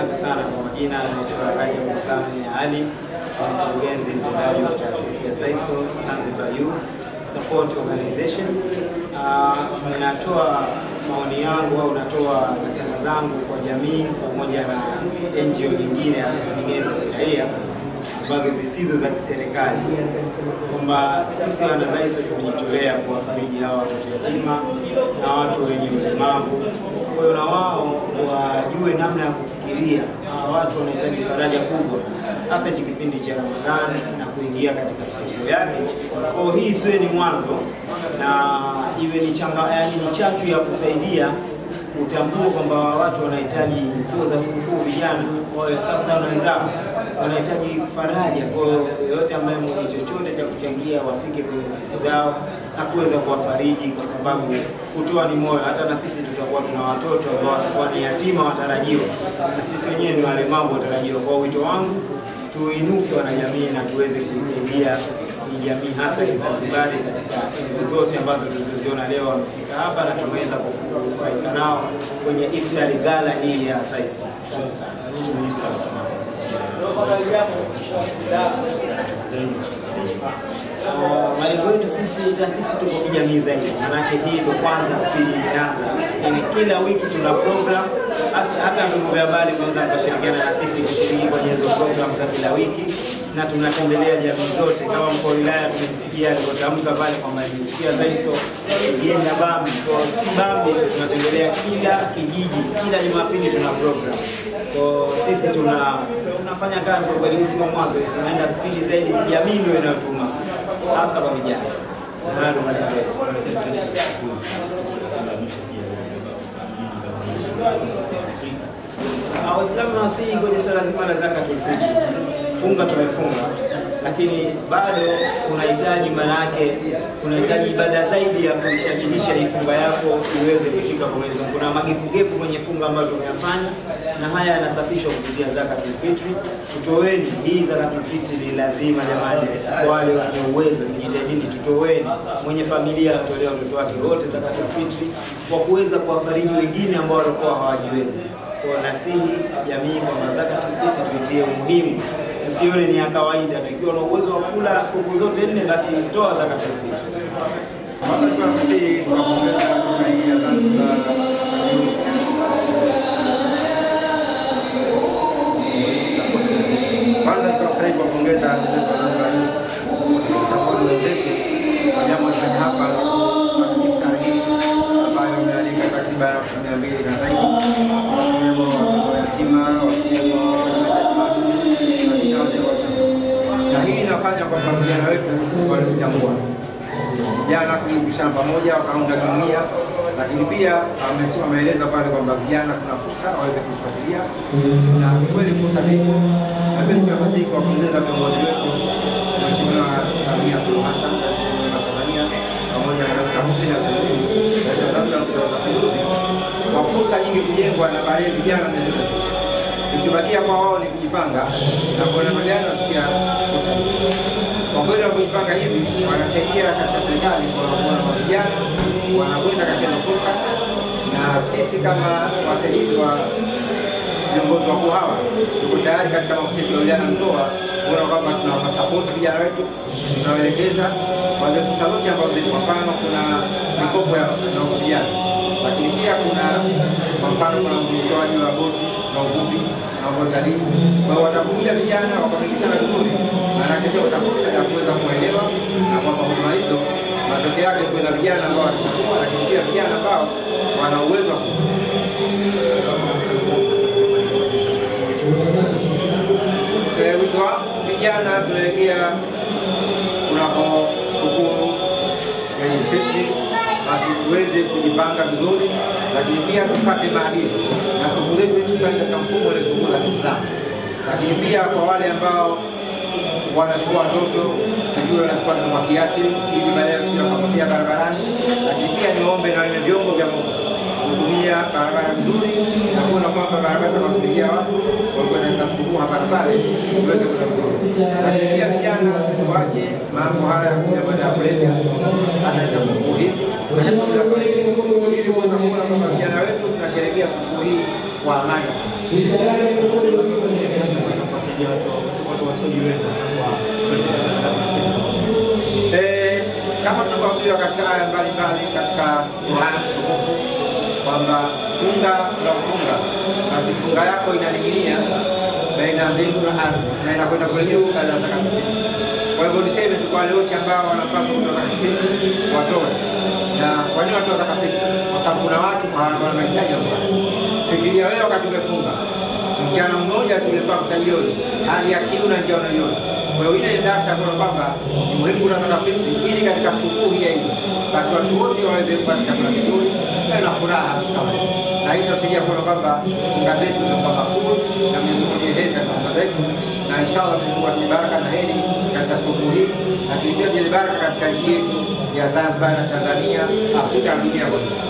Asante sana kwa majina, naitwa Rajab Mthami Ali, mkurugenzi mtendaji wa taasisi ya ZAISO Zanzibar Youth Support Organization. Ninatoa maoni yangu au natoa nasaha zangu kwa jamii pamoja na NGO nyingine, asasi nyingine za kiraia ambazo zisizo za kiserikali, kwamba sisi wana ZAISO tumejitolea kuwafariji hawa watoto yatima na watu wenye ulemavu. Kwa hiyo na wao wajue namna ya kufikiria. Hawa watu wanahitaji faraja kubwa, hasa hichi kipindi cha Ramadhani na kuingia katika sikukuu yake. Kwa hiyo hii isiwe ni mwanzo na iwe ni yaani ni chachu ya kusaidia kutambua kwamba watu wanahitaji nguo za sikukuu, vijana wawe sasa na wenzao wanahitaji faraja. Kwa hiyo yote ambaye mwenye chochote cha kuchangia wafike kwenye ofisi zao na kuweza kuwafariji, kwa sababu kutoa ni moyo. Hata na sisi tutakuwa tuna watoto ambao watakuwa ni yatima watarajiwa, na sisi wenyewe ni walemavu watarajiwa. Kwa wito wangu, tuinuke wanajamii na tuweze kuisaidia jamii hasa ya Zanzibari katika eneo zote ambazo tulizoziona leo wamefika hapa, na tumeweza kufurahika nao kwenye iftari gala hii ya ZAISO. Asante sana. Malengo yetu sisi taasisi tuko kijamii zaidi, maanake hii ndio kwanza spidi imeanza. Yaani kila wiki tuna program, hata vyombo vya habari mnaweza mkashirikiana na sisi kushiriki kwenye hizo program za kila wiki, na tunatembelea jamii zote. Kama mkuu wa wilaya tumemsikia alipotamka pale kwamba nimesikia ZAISO ikienda Bambi, kwa si Bambi tu, tunatembelea kila kijiji, kila Jumapili tuna program. Kwa sisi tunafanya kazi kwa kweli, usiku mwanzo tunaenda spidi zaidi, jamii ndio inayotuma sisi, hasa kwa vijana. Na ndio malengo yetu. Waislamu nawasihi kwenye swala zima la zakatul fitri. Funga tumefunga, lakini bado unahitaji, manake unahitaji ibada zaidi ya kuishajihisha hii funga yako iweze kufika kwa Mwenyezi Mungu. Kuna magepugepu kwenye funga ambayo tumeyafanya, na haya yanasafishwa kupitia zakatul fitri. Tutoweni hii zakatul fitri, ni lazima jamani, kwa wale wenye uwezo tujitahidini, tutoweni. Mwenye familia atolee watoto wake wote zakatul fitri kwa kuweza kuwafariji wengine ambao walikuwa hawajiwezi. Kwa nasihi jamii kwamba zakatul fitri tuitie umuhimu, tusione ni ya kawaida. Tukiwa na uwezo wa kula sikukuu zote nne, basi toa zakatul fitri. Kwanza tunafurahi kuwapongeza Support Organization kwa jambo walifanya hapa iftari hii ambayo imealika takriban watu 200 na zaidi, wakiwemo watoto yatima, wakiwemo na hii inafanya kwamba vijana wetu walijitambua, vijana kushirikiana pamoja wakaunda jumuiya. Lakini pia ameeleza pale kwamba vijana kuna fursa waweze kufuatilia, na kweli fursa zipo. Na pia tunafasi kuwapongeza viongozi wetu, Mheshimiwa Samia Suluhu Hassan, Rais wa Tanzania, pamoja na Dr. Hussein Azan, Rais wa Zanzibar wa Mapinduzi, kwa fursa nyingi kujengwa na baadhi vijana wameziona fursa. Kilichobakia kwa wao ni kujipanga na kuona vijana wasikia fursa. Kwa kweli wanapojipanga hivi wanasaidia katika serikali kwa kuona vijana wanakwenda katika fursa, na sisi kama wasaidizi wa viongozi wakuu hawa tuko tayari katika ofisi ya wilaya Mtoa kuona kwamba tunawasupport vijana wetu, tunawaelekeza wale fursa zote ambazo ziko. Kwa mfano kuna mikopo ya vijana, lakini pia kuna kwa mfano kuna utoaji wa boti na uvuvi na utalii. Kwa hiyo watakuja vijana wakafikishana vizuri, maanake sio fursa ya kuweza kuelewa na kwamba huduma hizo matokeo yake kuna vijana ambao watachukua, lakini pia vijana ambao wana uwezo wa wito wa vijana. Tunaelekea kunako sikukuu ya Eid Fitri, basi tuweze kujipanga vizuri, lakini pia tupate maadili na sikukuu zetu tufanye katika mfumo wa sikukuu za Kiislamu. Lakini pia kwa wale ambao wanachukua watoto, tujue wanachukua kwa kiasi ili baadaye wasije wakapotea barabarani. Lakini pia niombe na wale vyombo vya moto kutumia barabara vizuri na kuona kwamba barabara za kuwafikia watu walikuwa na sikukuu hapa na pale iweze kwenda vizuri. Lakini pia vijana waache mambo haya ya madawa ya kulevya, hasa katika sikukuu hizi, ili kuweza kuona kwamba vijana wetu tunasherehekea sikukuu hii kwa amani sana. kuwasaidia watu wasiojiweza kwa? Kama tulivyoambiwa katika aya mbalimbali katika Qur'an tukufu kwamba funga unapofunga basi funga yako inaning'inia baina ya mbingu na ardhi na inakwenda kule juu kabla ya zakatul fitr. Kwa hivyo niseme tu kwa wale wote ambao wanapaswa kutoa zakatul fitr watoe. Na kwa nini watoe zakatul fitr? Kwa sababu kuna watu hawana mahitaji ya kufanya. Fikiria wewe wakati umefunga mchana mmoja tu ulipata jioni, hali ya kiu na njaa unaiona. Kwa hiyo ile darasa kwa kwamba ni muhimu kutoa zakatul fitr ili katika sikukuu hii ya Eid basi watu wote waweze kupata chakula kizuri na furaha kama hiyo. Na hii itasaidia kuona kwamba funga zetu zinakuwa makubwa na Mwenyezi Mungu atujalie heri katika funga zetu, na inshallah Mwenyezi Mungu atujalie baraka na heri katika sikukuu hii, lakini pia atujalie baraka katika nchi yetu ya Zanzibar na Tanzania, Afrika na dunia kwa jumla.